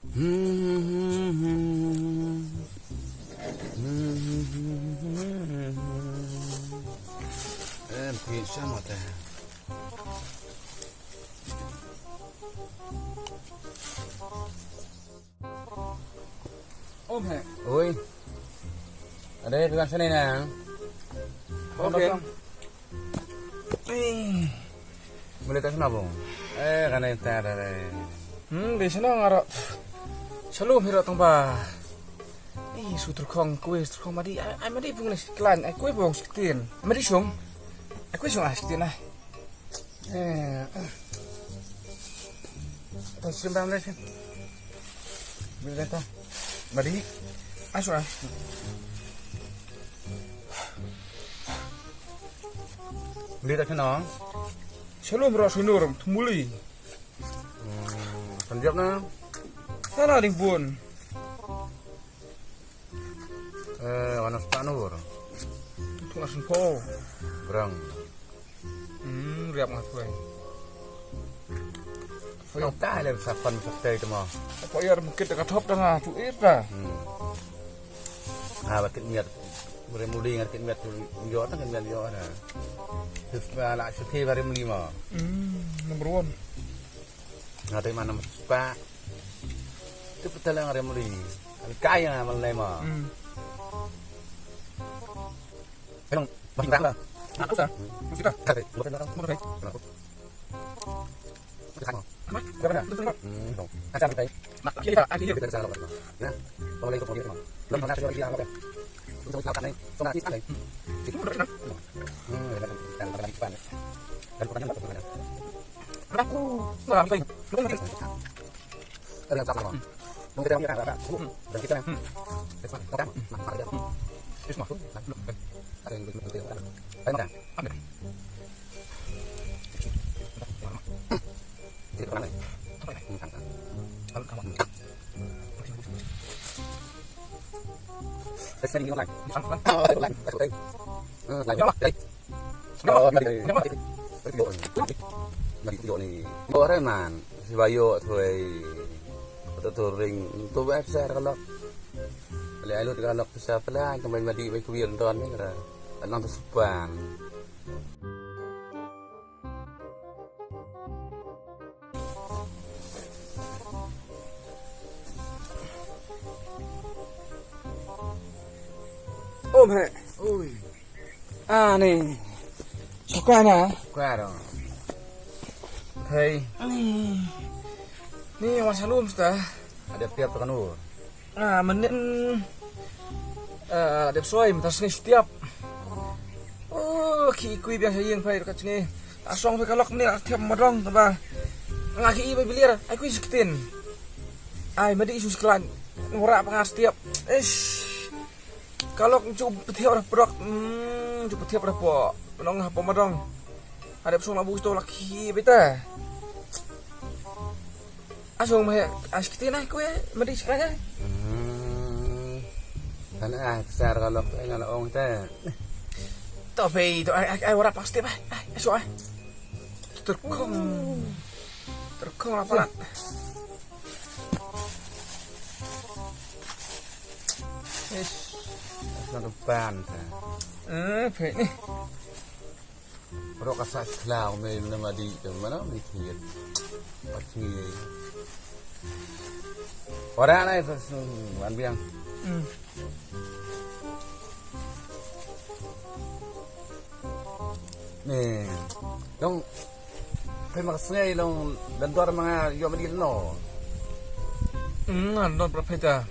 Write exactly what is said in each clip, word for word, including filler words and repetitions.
Em, phi sa ma te. Om he. Oi. Ada yang tukang sini nang. Oke. Ih. Boleh tak kenapa? Eh, karena itu ada deh. Hmm, di sana ngarok. Selalu hirok tong ba. Ih, su terkong kue, su terkong madi. Ai, ai madi pung ni seklan, ai kue pung sekitin. Madi sung. Ai kue sung ah sekitin ah. Eh. Tong sembang deh sih. Boleh tak? Madi. Asu ah. Beli tak kenal? Shalom Rasulur, tumuli. Hmm, sanjap na? Sana ding pun. Eh, wana spanur. Itu langsung po. Brang. Hmm, riap ngat kuai. Pynta le sapan satai tu ma. Apa ya mungkin dekat hop tengah tu ita. Hmm. Ah, bakit niat. Beri muli ngat kit niat tu yo tang niat yo na. Terus la suki bari muli ma. Hmm, number one. Ngat mana spa. Tu petalang bari muli. Kaya mal lai ma. Hmm. Emang makin rata. Aku sah. Kita. Kata, bukan rata. Mau kata. Kenapa? Apa? Kenapa? Hmm, dong. Kacang kita. Nah, kita, ah, kita. Kita bisa lakukan. Ya. Kalau itu, kalau itu. Belum pernah terjadi apa. Untuk apa nih? Sama kita nih. Itu udah kenal. Hmm, kita akan depan. Dan bukannya apa bukannya. Aku. Nah, apa ini? Bukan lagi. Ada yang sama. Mungkin kita yang ada. Dan kita yang. Kita yang. Ada yang. Ada yang. Ada yang. Ore man, si bayo thoi. To to ring to ba sa ka lok. Le alut ka lok sa pla ka mai madi bai kuir ton ni ka. Nang to supan. Om he. Oi. Ah, ni. Suka na. Claro. Hey. Ni. Ni wan salum sta. Ada tiap tekan ur. Ah, menin. Ah, dep soi, mentas ni setiap. Oh, ki kui biang sa yeng pai dekat sini. Asong pe kalok ni tiap madong taba. Nga ki i bai bilir, ai kui seketin. Ai madi isu seklan. Ngora pengas tiap. Ish. Kalok ju petiap dah prodok. Hmm, ju petiap dah po. Penong ha po madong. Ada pesong labu sto laki beta. Asong mah as kita nah kue madi sekarang. Hmm. Kan ah besar kalok ai ngala ong ta. To pe to ai ai wara pasti bah. Ai aso ah. Terkong. Terkong apa? Ish. Asal depan ta. Eh, baik ni. Rok ka sa khlaw me na madi te mana mi thiet. Pat ngi. Ora na itu wan biang. Hmm. Ni. Dong. Pe mak sngai long dan dor manga yo madi no. Hmm, nan don pra peta.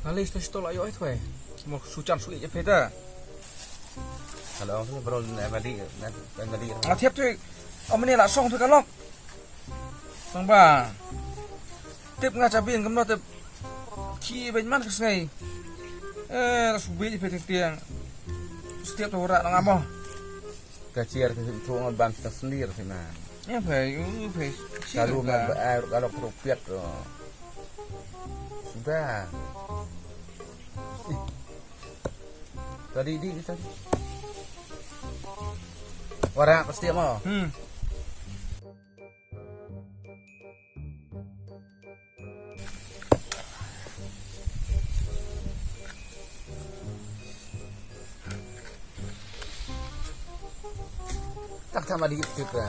Alis to sto la yo ai thwe. Mo suchan suli je peta. Halo, ong tu bro, na madi, na madi. Nga thiap tu, om ni la song tu ka lok. Nang ba. Tip nga chabi ngam no tip. Ki ben man ka sngai. Eh, la subi je pe tiang. Setiap tu ora nang amo. Ka chiar ka tu ngan ban ta sendir sina. Ya pe, u pe. Kalu ngan ba ai ka lok rupiat. Sudah. Tadi di kita. Wara pasti mo. Hmm. Tak tak madi tip ka.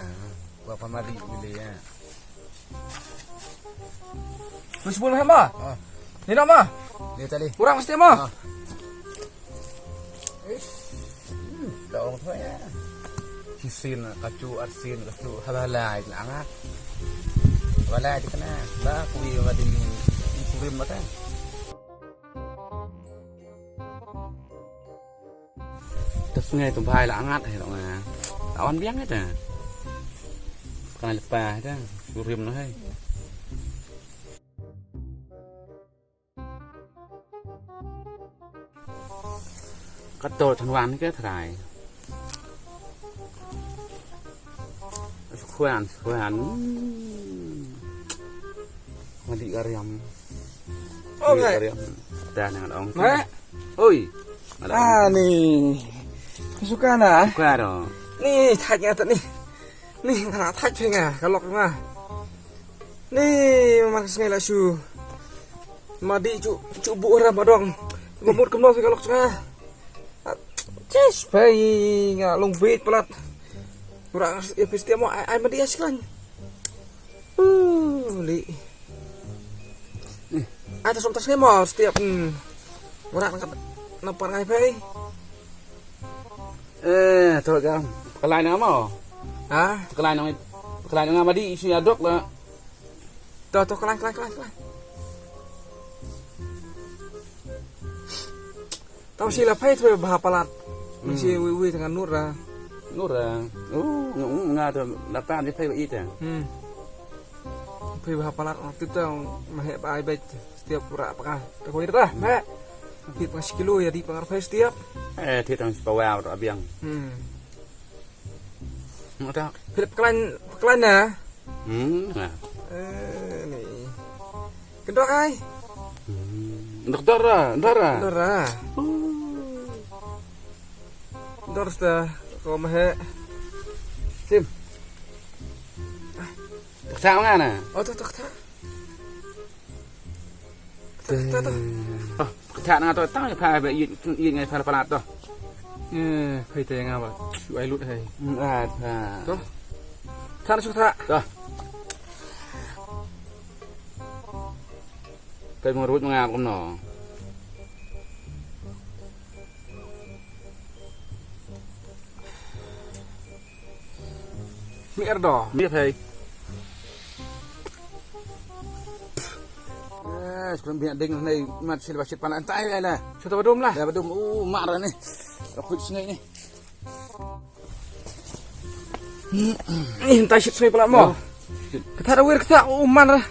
Wa pa madi bili ya. Terus bul ma. Ah. Ni nama? Ni tadi. Kurang mesti ma. Ah. Dong tu ya. Kisin kacu arsin kacu halalai na angat. Halalai di kana. Ba kui madi kurim mata. Te sngi tu bai la angat hi dong. Awan biang hi ta. Kana lepa hi ta. Kurim na hai. Kato than wan ke trai. Khwan khwan. Madi ariam. Oh, ngai. Ariam. Dah nang dong. Ngai. Oi. Ah, ni. Suka na. Suka dong. Ni thaj nga ta ni. Ni nga thaj phe nga ka lok nga. Ni ma ka sngi la shu. Madi cu cu bu ra ma dong. Ba mut kumno phi ka lok nga. Cis phe nga long bit palat. Ura ya phi stia mo ai ai madi ya siklan. Uh, li. Ai ta som ta sngi mo stia. Hmm. Ura na na par ngai phe. Eh, to ka. Kalai na mo. Ha? Kalai na kalai na madi isi adok la. To to kalai kalai kalai kalai. Tau si la phai tu bah palat. Hmm. Si wi wi tengah nur ra. Nur ra. Oh, nga nga tu la pan di phai ita. Hmm. Phai bah palat waktu tu mahek ba ai bet setiap pura apa kah. Tak kau dah, hmm. Mahek. Di pang sekilo ya di pang arfai setiap. Eh, di tang sepawa tu abiang. Hmm. Mata. Philip pekelan pekelan ya. Hmm. Nah. Eh, ni. Kendor ai. Hmm. Kendor dora, dora. Dora. Dor sta ko mahe. Sim. Tak mana? Oh, tak tak tak. Tah, tah, tah. Oh, tah na to tang pha ba yit yit ngai pha pha to. Eh, phai te nga ba. Shu ai lut hai. Ah, tah. To. Tah na shu tah. To. Kai mong rut nga kumno. Mi er do, mi phai. Eh, sekarang banyak ding ni mat sil basit palan tai lah. Sudah badum lah. Dah badum, uh, mak dah ni. Aku sini ni. Ni entah shit sini pala mo. Kita dah wir kita, uh, man lah.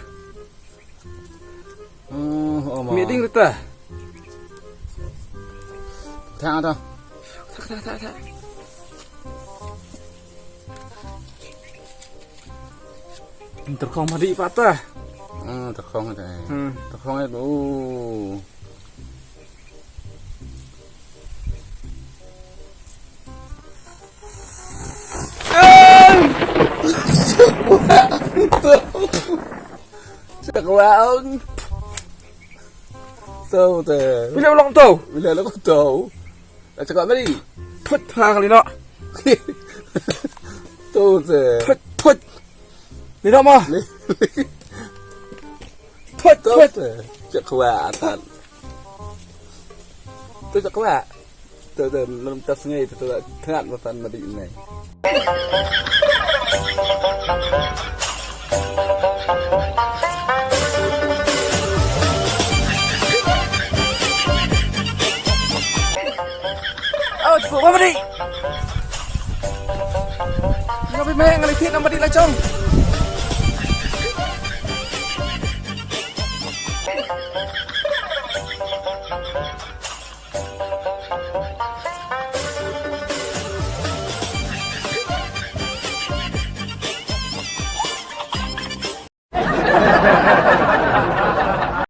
Oh, oh, ma. Meeting kita. Thang ta. Thang, thang, thang, thang. Terkhong madi patah. Hmm, terkhong ta. Hmm. Terkhong itu. Oh. Sa kwah ong. Tau te. Bila long tau. Bila long tau. Sa kwah mari. Put ha kali no. Tau te. Put put. Bila ma. Put put. Sa kwah atan. Tu sa kwah. Tu tu lum tas ngai tu tu tengah matan madi ngai. Oh, cukup madi. Ngapi mai ngali thit nama di lacong.